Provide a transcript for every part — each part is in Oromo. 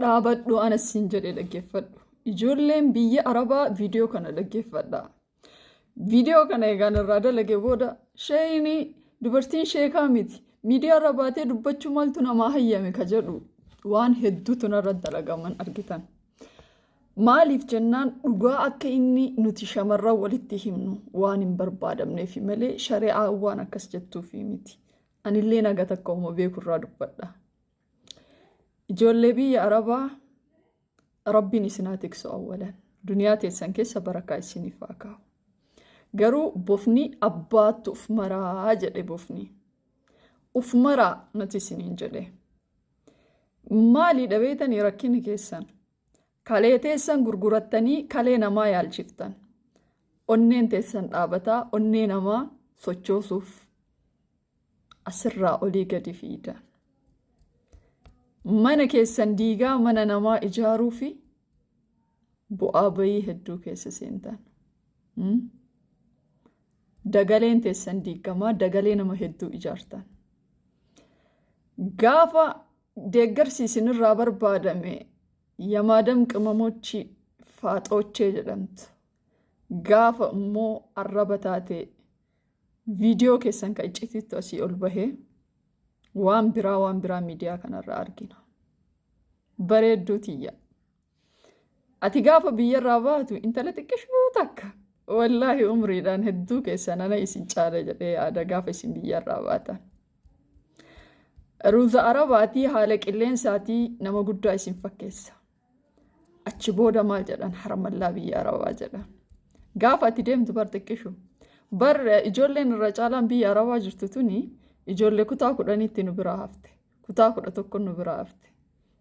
Dhaabadhu ana siin jedhe dhaggeeffadhu. Ijoolleen biyya Arabaa viidiyoo kana dhaggeeffadha. Viidiyoo kana egaan irraa dalage booda sheeyini dubartiin sheekaa miti miidiyaa irra baatee dubbachuu maaltu namaa hayyame ka jedhu waan hedduutu narra dalagaman argitan. Maaliif jennaan dhugaa akka inni nuti shamarran walitti himnu waan hin barbaadamneefi malee shari'aan waan akkas jettuufi miti. Anillee naga takka homa beeku irraa dubbadha. Ijoollee biyya Arabaa Rabbiin isin haa tiksu awwalan. Duniyaa teessan keessa barakaa isiniif haa kaa'u. Garuu bofni abbaattu uf maraa jedhe bofni. Uf maraa nuti isiniin jedhe. Maaliidha beektanii rakkinni keessan? Kalee teessan gurgurattanii kalee namaa yaalchiftan. Onneen teessan dhaabataa onnee namaa sochoosuuf asirraa olii gadi fiidan. Mana keessan diigaa mana namaa ijaaruu fi bu'aa bayii hedduu keessa seentan. Dagaleen teessan diigamaa dagalee nama hedduu ijaartan. Gaafa deeggarsi isinirraa barbaadame yamaadam qimamochi faaxoochee jedhamtu. Gaafa immoo arraba taate viidiyoo keessan kan iccitiitti asii ol bahee waan biraa waan biraa miidiyaa kanarraa argina. Bareedduu tiyya. Ati gaafa biyyarraa baatu intala xiqqishuu takka wallaahi umriidhaan hedduu keessan ana isin caala jedhee yaada gaafa isin biyyarraa baatan. Ruuza Arabaatii haala qilleensaatii nama guddaa isin fakkeessa. Achi booda maal jedhan harmallaa biyya Arabaa jedhan. Gaafa ati deemtu bar xiqqishu. Bar ijoolleen irra caalaan biyya Arabaa jirtu tuni ijoollee kutaa 10tti nu biraa hafte. Kutaa 11 nu biraa hafte.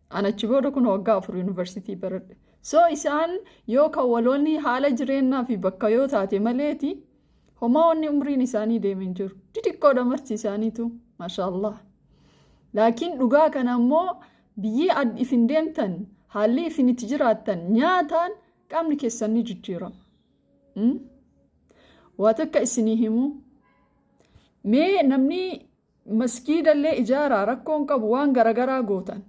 An achi booda kun waggaa 4 yuunivarsiitii baradhe. So isaan yoo kan waloonni haala jireenyaa fi bakka yoo taate maleeti homaa wanni umriin isaanii deeme hin jiru. Xixiqqoodha marti isaaniitu. Maashaallah. Laakiin dhugaa kana immoo biyyi isin deemtan haalli isin itti jiraattan nyaataan qaamni keessan ni jijjiirama. Waa takka isinii himu. Mee namni Masgiidallee ijaaraa rakkoon qabu waan garagaraa gootan.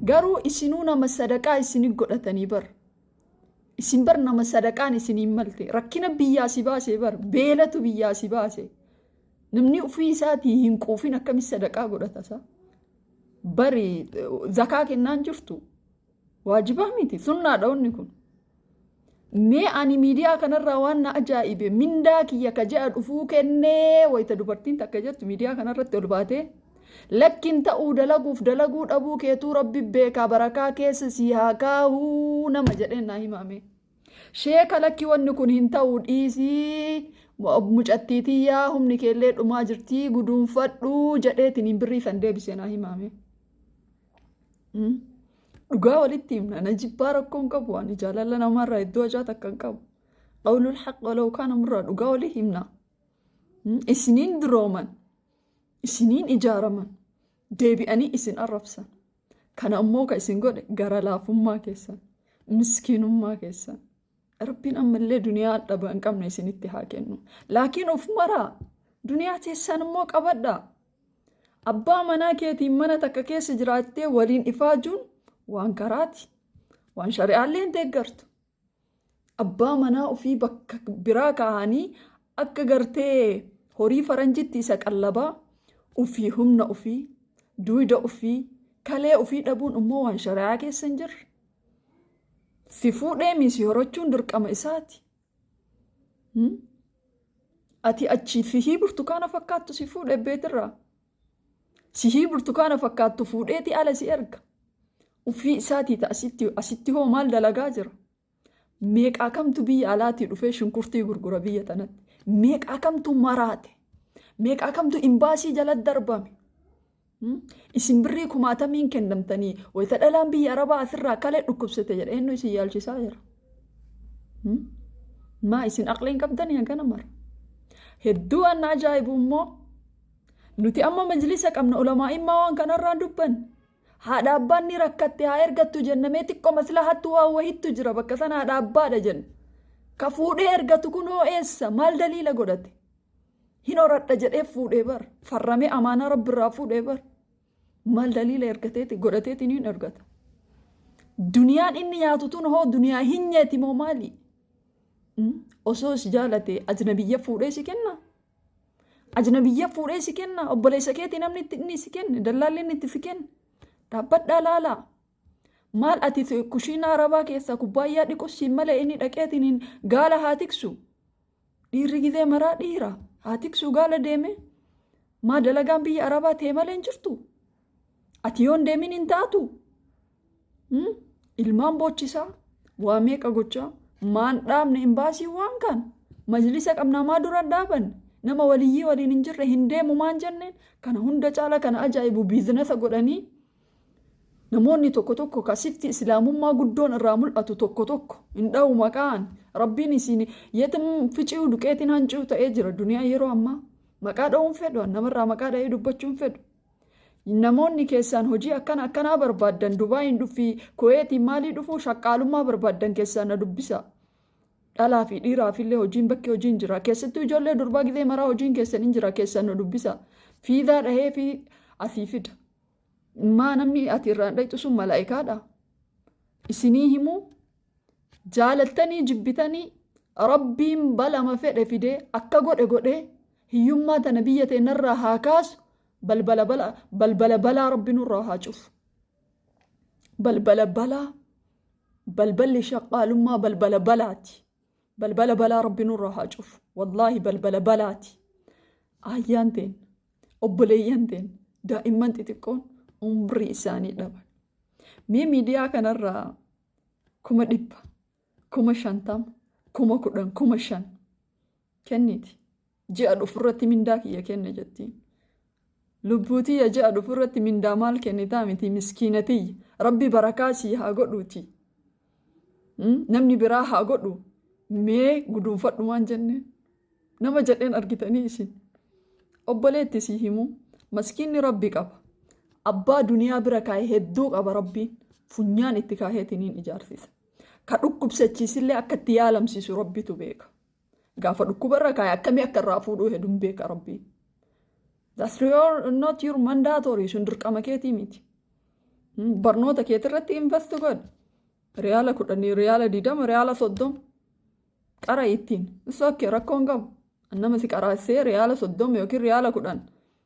Garuu isinuu nama sadaqaa isini godhatanii bar. Isin bar nama sadaqaan isiniin malte. Rakkina biyyaa si baase bar. Beelatu biyyaa si baase. Namni ofii isaatii hin quufin akkamitti sadaqaa godhata isaa? Bari zakaa kennaan jirtu. Waajibaa miti. Sunnaadha wanni kun. Mee ani miidiyaa kanarraa waan na ajaa'ibe mindaa kiyya ka je'a dhufuu kennee wayita dubartiin takka jettu miidiyaa kanarratti ol baatee lakkin ta'uu dalaguuf dalaguu dhabuu keetuu rabbi beekaa barakaa keessa sii haa kaahuu nama jedheen naa himaame. Sheeka lakki wanni kun hin ta'uu dhiisii mucattii tiyyaa humni keellee dhumaa jirtii guduunfadhuu jedheetiin hin birrii san deebisee naa himaame. Dhugaa walitti himna. Na jibbaa rakkoo hin qabu. Ani jaalala namaarraa iddoo ajaa takka hin qabu. Qawlul haqq walaw kaana murraa dhugaa walii himna. Isiniin durooman. Isiniin ijaaraman. Deebi'anii isin arrabsan. Kana ammoo ka isin godhe gara laafummaa keessan. Miskiinummaa keessan. Rabbiin ammallee duniyaa dhaba hin qabne isinitti haa kennu. Laakiin of maraa. Duniyaa teessan immoo qabadhaa. Abbaa manaa keetiin mana takka keessa jiraattee waliin ifaajuun waan karaati. Waan shari'aallee hin deeggartu. Abbaa manaa ofii bakka biraa kaa'anii akka gartee horii faranjitti isa qallabaa ofii humna ofii, duwida ofii, kalee ofii dhabuun immoo waan shari'aa keessa hin jirre. Si fuudhee mii si horachuun dirqama isaati. Ati achii sihii burtukaana fakkaattu si fuudhe beetirraa. Sihii burtukaana fakkaattu fuudheeti ala si erga. Ufii isaatii ta asitti asitti hoo maal dalagaa jira? Meeqaa kamtu biyya alaatii dhufee shunkurtii gurgura biyya tanatti? Meeqaa kamtu maraate? Meeqaa kamtu imbaasii jala darbame? Isin birrii kumaatamiin kennamtanii wayita dhalaan biyya arabaa asirraa kalee dhukkubsate jedha eenyu isin yaalchisaa jira. Maa isin aqliin qabdanii hangana mara. Hedduu waan na ajaa'ibu immoo nuti amma majlisa qabna ulamaa'immaa waan kanarraa dubban. Haadha abbaan ni rakkatte haa ergattu jennamee xiqqoo maslahattu waan wahittu jira bakka sana haadha abbaadha jenna. Ka fuudhee ergatu kunoo eessa maal daliila godhate? Hin horadha jedhee fuudhee bar. Farramee amaanaa rabbirraa fuudhee bar. Maal daliila ergateeti godhateetiin hin ergata. Duniyaan inni nyaatu tun hoo duniyaa hin nyeeti moo maali? Osoo si jaalate ajnabiyya fuudhee si kenna? Ajnabiyya fuudhee si kenna? Obboleessa keetii namni itti inni si kenne, dallaalli inni itti si kenne. Dhaabbadhaa laalaa. Maal ati kushiinaa arabaa keessaa kubbaayyaa dhiqus siin malee inni dhaqeetiin gaala haa tiksu. Dhiirri gizee maraa dhiira. Haa tiksuu gaala deeme. Maa dalagaan biyya arabaa tee malee hin jirtu. Ati yoon deemin hin taatu. Ilmaan boochisaa waa meeqa gochaa maan dhaabne imbaasii waan kan majlisa qabnaa maa dura dhaaban nama waliyyii waliin hin jirre hin deemu maan jenneen. Kana hunda caala kana ajaa'ibu, business godhanii namoonni tokko tokko kasifti islaamummaa guddoon irraa mul'atu tokko tokko hin dha'u maqaan. Rabbiin isin yeetim fici'uu duqeetiin hancuu ta'ee jira duniyaa yeroo ammaa. Maqaa dha'uun fedhu, namarraa maqaa dha'ee dubbachuun fedhu. Namoonni keessaan hojii akkana akkanaa barbaaddan, Dubaayin dhufi, Kuweetiin maalii dhufuu, shaqqaalummaa barbaaddan, keessaan na dubbisa. Dhalaa fi dhiiraaf illee hojiin bakki hojiin jira. Keessattuu ijoollee durbaa gizee maraa hojiin keessan hin jira, keessaan na dubbisa. Fiizaa dhahee fi asii fida. Maa namni ati irraan dhayxu sun malaa'ikaadha? Isinii himuu, jaalattanii jibbitanii, Rabbiin balama fedhe fidee akka godhe godhee hiyyummaa tana biyya teennarraa haa kaasu. Balbala balaa, balbala balaa Rabbi nurraa haa cufu. Balbala balaa, balballi shaqaalummaa balbala balaati. Balbala balaa Rabbi nurraa haa cufu. Wallaahi balbala balaati. Aayyaan teen, obboleeyyan teen, daa'imman xixiqqoon umrii isaanii dhaban. Mee miidiyaa kanarraa 100,000, 50,000, 10,000, 5,000 kenniti. Ji'a dhufurratti mindaa kiyya kenne jettiin. Lubbuutiyya, ji'a dhufurratti mindaa maal kennitaa miti, miskiinatiyya. Rabbi barakaa sii haa godhuuti. Namni biraa haa godhu. Mee guduunfadhu waan jenneen. Nama jedheen argitanii isin. Obboleetti sii himuu. Maskiinni Rabbi qaba. Abbaa duniyaa bira kaa'e hedduu qaba Rabbiin. Funyaan itti kaaheetiniin ijaarsisa. Ka dhukkubsachiisillee akka itti yaalamsiisu Rabbitu beeka. Gaafa dhukkuba irra kaa'e akkamii akka irraa fuudhuu hedduun beeka Rabbiin. That's your, not your mandatory, sun dirqama keetii miti. Barnoota keetirratti invest godhi. Riyaala 10, riyaala 20, riyaala 30 qara ittiin. It's okay, rakkoon qabu. Nama si qaraasee riyaala 30 yookiin riyaala 10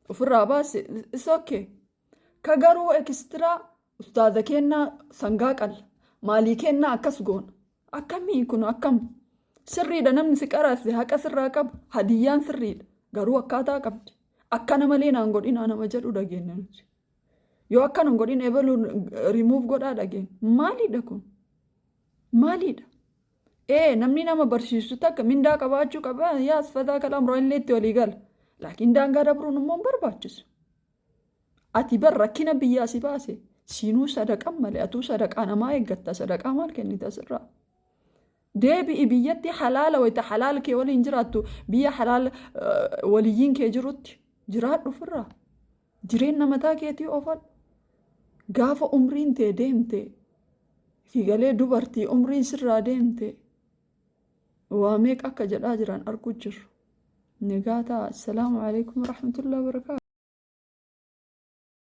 ofirraa baase, it's okay. Ka garuu extra ustaaza kennaa sangaa qalla. Maalii kennaa akkas goona. Akkamii kun akkam? Sirriidha, namni si qaraase haqa sirraa qaba. Hadiyyaan sirriidha. Garuu akkaataa qabdi. Akkana malee naan godhinaa nama jedhu dhageenya nuti. Yoo akkana hin godhin ebaluu rimuuf godhaa dhageenya. Maaliidha kun? Maaliidha? Ee, namni nama barsiisu takka mindaa qabaachuu qaba. Yaa asfataa kalaam illee itti walii gala. Laakiin daangaa dabruun immoo hin barbaachisu. Ati bar rakkina biyyaa si baase siinuu sadaqan malee atuu sadaqaa namaa eeggatta, sadaqaa maal kennita asirraa? Deebi'i biyyatti, halaala wayita halaal kee waliin jiraattu, biyya halaal waliyyiin kee jirutti jiraadhu ofirraa. Jireenya mataa keetii oofadhu. Gaafa umriin tee deemte, fiigalee dubartii umriin sirraa deemte, waa meeqa akka jedhaa jiran arguu jirru. Nagaa ta'a. Assalaamu alaikum warahmatullahi wabarakaatu.